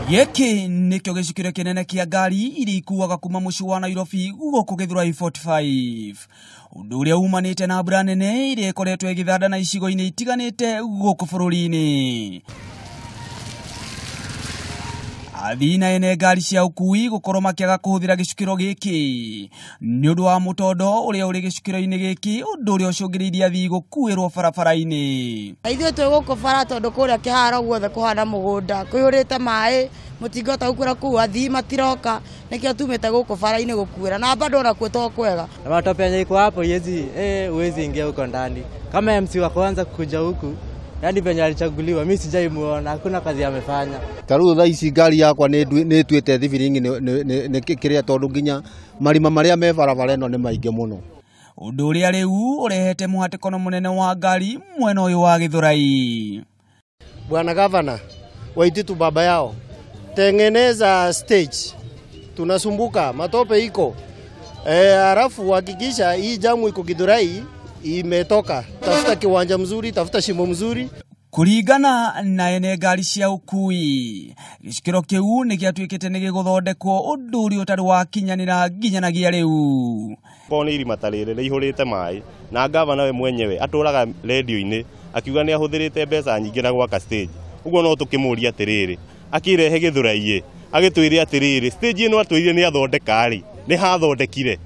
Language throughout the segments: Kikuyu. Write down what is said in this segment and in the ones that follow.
Gĩkĩ nĩkĩo gĩcukĩro kĩnene kĩa ngari iria ikuaga kuma mũciĩ wa Nairobi gũkũ Gĩthũrai 45, ũndũ ũrĩa umanĩte na mbura nene ĩrĩa ĩkoretwo ĩgĩthandana icigo-inĩ itiganĩte gũkũ bũrũri-inĩ. Athii na ene ngari cia ũkui gũkorwo makĩaga kũhũthĩra gĩcukĩro gĩkĩ nĩ ũndũ wa mũtondo ũrĩa ũrĩ gĩcukĩro-inĩ gĩkĩ, ũndũ ũrĩa ũcũngĩrĩirie athii gũkuĩrwo barabara-inĩ. Ithuĩ twĩ gũkũ bara tondũ kũrĩa kĩharo guothe kũhana mũgũnda, kũihũrĩte maĩ, mũtingĩhota gũkuĩra kũu, athii matiroka, nĩkĩo tumĩte gũkũ bara-inĩ gũkuĩra, na bado onakuo to kwega. Na matope yenye iko hapo huwezi ingia huko ndani. Kama MC wa kwanza kuja huku, yani venye alichaguliwa mimi sijaimuona, hakuna kazi amefanya. Ta rĩu thaa ici ngari yakwa nĩ ĩtuĩte thibiringi nĩ kĩrĩa tondũ nginya marima marĩa me barabara ĩno nĩ maingĩ mũno. Ũndũ ũrĩa rĩu ũrehete mũhatĩkano mũnene wa ngari mwena ũyũ wa Gĩthũrai. Bwana Gavana Waititu baba yao, tengeneza stage, tunasumbuka, matope iko. Halafu hakikisha hii jamu iko Githurai imetoka. Tafuta kiwanja mzuri, tafuta shimo mzuri. Kũringana na ene ngari cia ũkui, gĩcukĩro kĩu nĩ gĩatuĩkĩte nĩ gĩgũthondekwo, ũndũ ũrĩa ũtarĩ wakinyanĩra nginyanagia rĩu. Korwo nĩ irima ta rĩrĩ rĩihũrĩte maĩ, na gavana we mwenyewe atũraga redio-inĩ akiuga nĩ ahũthĩrĩte mbeca nyingĩ na gwaka stage. Ũguo no tũkĩmũria atĩrĩrĩ, akĩrehe Gĩthũrai agĩtwĩre atĩrĩrĩ, stage ĩno atwĩrire nĩ athondeka rĩ, nĩ hathondekire.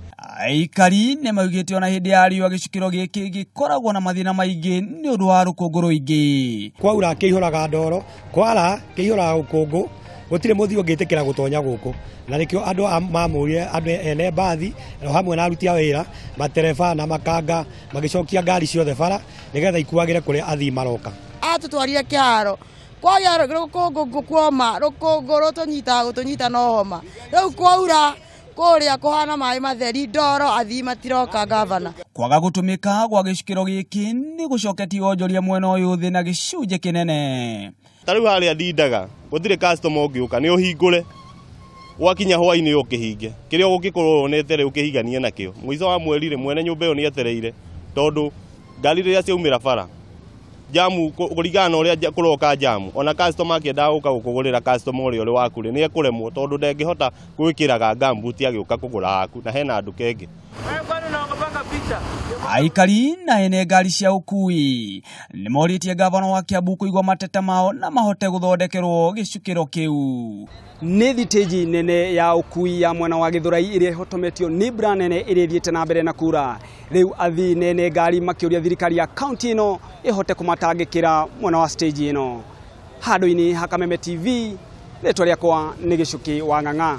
Aikari nĩ maugĩte ona hĩndĩ ya riũa gĩcukĩro gĩkĩ gĩkoragwo na mathĩna maingĩ nĩ ũndũ wa rũkũngũ rũingĩ. Kwaura kĩihũraga ndoro, kwara kĩihũraga rũkũngũ, gũtirĩ mũthii ũngĩtĩkĩra gũtonya gũkũ, na nĩkĩo andũ mamũrire andũ ene mbathi o hamwe na aruti a wĩra, matereba na makanga, magĩcokia ngari ciothe bara nĩgetha ikuagĩre kũrĩa athii maroka. Atũtwarire kĩharo, kwagĩa rũkũngũ kuoma, rũkũngũ rũtũnyitaga gũtũnyita no homa, rĩu kwaura kũrĩa kũhana maĩ matheri, ndoro, athii matiroka gavana. Kwaga gũtũmĩka gwa gĩcukĩro gĩkĩ nĩ gũcoketie wonjoria mwena ũyũ thĩ na gĩcunjĩ kĩnene. Ta rĩu harĩa ndindaga gũtirĩ customer ũngĩũka, nĩ ũhingũre gwakinya hwaĩ-inĩ ũkĩhinge, kĩrĩa ũgũgĩkorwo wonete rĩu ũkĩhiganie nakĩo. Mũico wa mweri rĩ, mwene nyũmba ĩyo nĩ etereire, tondũ ngari rĩrĩa ciaumĩra bara jamu, kũringana na ũrĩa kũroka jamu, ona customer akĩendaga gũka gũkũgũrĩra customer ũrĩa ũrĩ waku rĩ, nĩ ekũremwo tondũ ndangĩhota gwĩkĩraga gumboot agĩũka kũgũra haku, na hena nduka ĩngĩ. Aikari na ene ngari cia ũkui nĩ morĩtie gavana wa Kiambu kũigua mateta mao na mahote gũthondekerwo gĩcukĩro kĩu. Nĩ thitĩji nene ya ũkui ya mwena wa Gĩthũrai ĩrĩa ĩhotometio nĩ mbura nene ĩrĩa ĩthiĩte na mbere na kura. Rĩu athii na ene ngari makĩũria thirikari ya kaunti ĩno ĩhote kũmatangĩkĩra mwena wa stage ĩno. Handũ-inĩ ha Kameme TV, rĩtwa rĩakwa nĩ Gĩcukĩ wa Ng'ang'a.